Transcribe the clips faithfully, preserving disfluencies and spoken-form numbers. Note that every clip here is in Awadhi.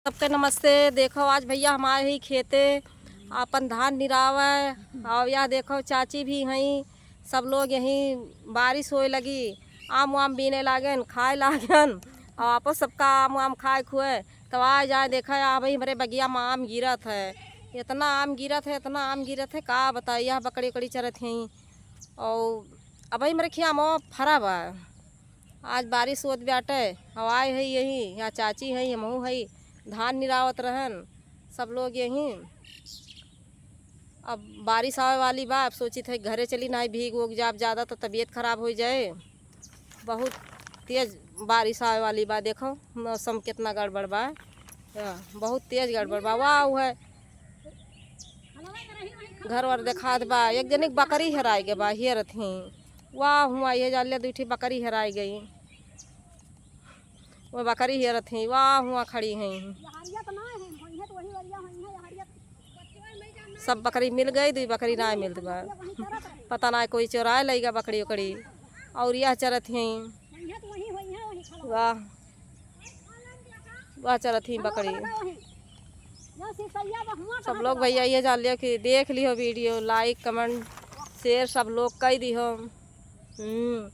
सबके नमस्ते। देखो, आज भइया हम आए ही खेते आपन धान निरावे। और यह देखो, चाची भी हईं, सब लोग यहीं बारिश होए लगी, आम वाम बीने लागेन, खाए लागेन। और आपो सबका आम वाम खाए खुए। तो आ जाए, देखा, आ भाई, हमरे बगिया में आम गिरत है, इतना आम गिरत है, इतना आम गिरत है, का बताई। यह बकरी उकरी चरत हैं। और अब हमरे खिया में फरा बा। आज बारिश होत बाटे, हवाई है यही, यहाँ चाची है, हमहू है, धान निरावत रहन सब लोग यहीं। अब बारिश आवे वाली बा, अब सोचित है घरे चली, ना भीग उग जाब ज्यादा तो तबीयत खराब हो जाए। बहुत तेज बारिश आवे वाली बा। देखो मौसम कितना गड़बड़ बा, या, बहुत तेज गड़बड़ बा। वाह, है घर वर देखात बा। एक जनी के बकरी हेराई गए बा, हेरत ही। वाह, हुआ ये जान ले, दुई ठे बकरी हेराई गई। वो बकरी हेरत ही, वाह, हुआ खड़ी हैं। सब बकरी मिल गई, दुई बकरी ना मिलत बा। पता ना कोई चोराए लइगा बकरी उकरी। और यह चरत ही। वाह, वाह, चरत ही बकरी। सब लोग भइया ये जान लियो कि देख लियो video, like, comment, share सब लोग कई दिहो। हम्म।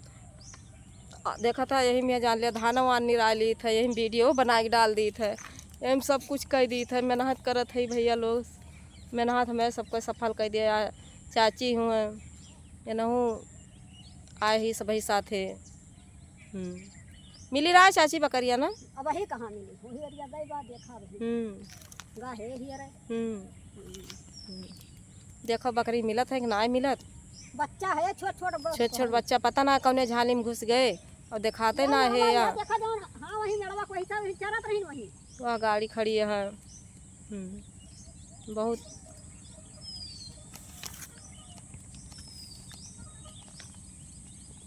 आ, देखा था, यही में जान लिया, धान वान निराय लीत है, यही में video बना के डाल दीत है। यही में सब कुछ कई दीत है, मेहनत करत है भइया लोग, मेहनत हमें सबको सफल कर दिया। चाची हुए, ये नहू आए ही सबही साथे। हम्म। मिली रहा चाची बकरिया ना? अब वही कहाँ मिली? वही एरिया गई बा, देखा वही। हम्म। गा हे ही रे। हम्म। हम्म। देखो बकरी मिलत है कि ना मिलत? बच्चा है, छोट छोट ब-, छोट छोट बच्चा, पता ना कौने झाली में घुस गए और देखाते ना है या। देखा जौन, हाँ, वही मेड़वा कोई था, वही चरत रही वही। वह गाड़ी खड़ी है। हम्म। बहुत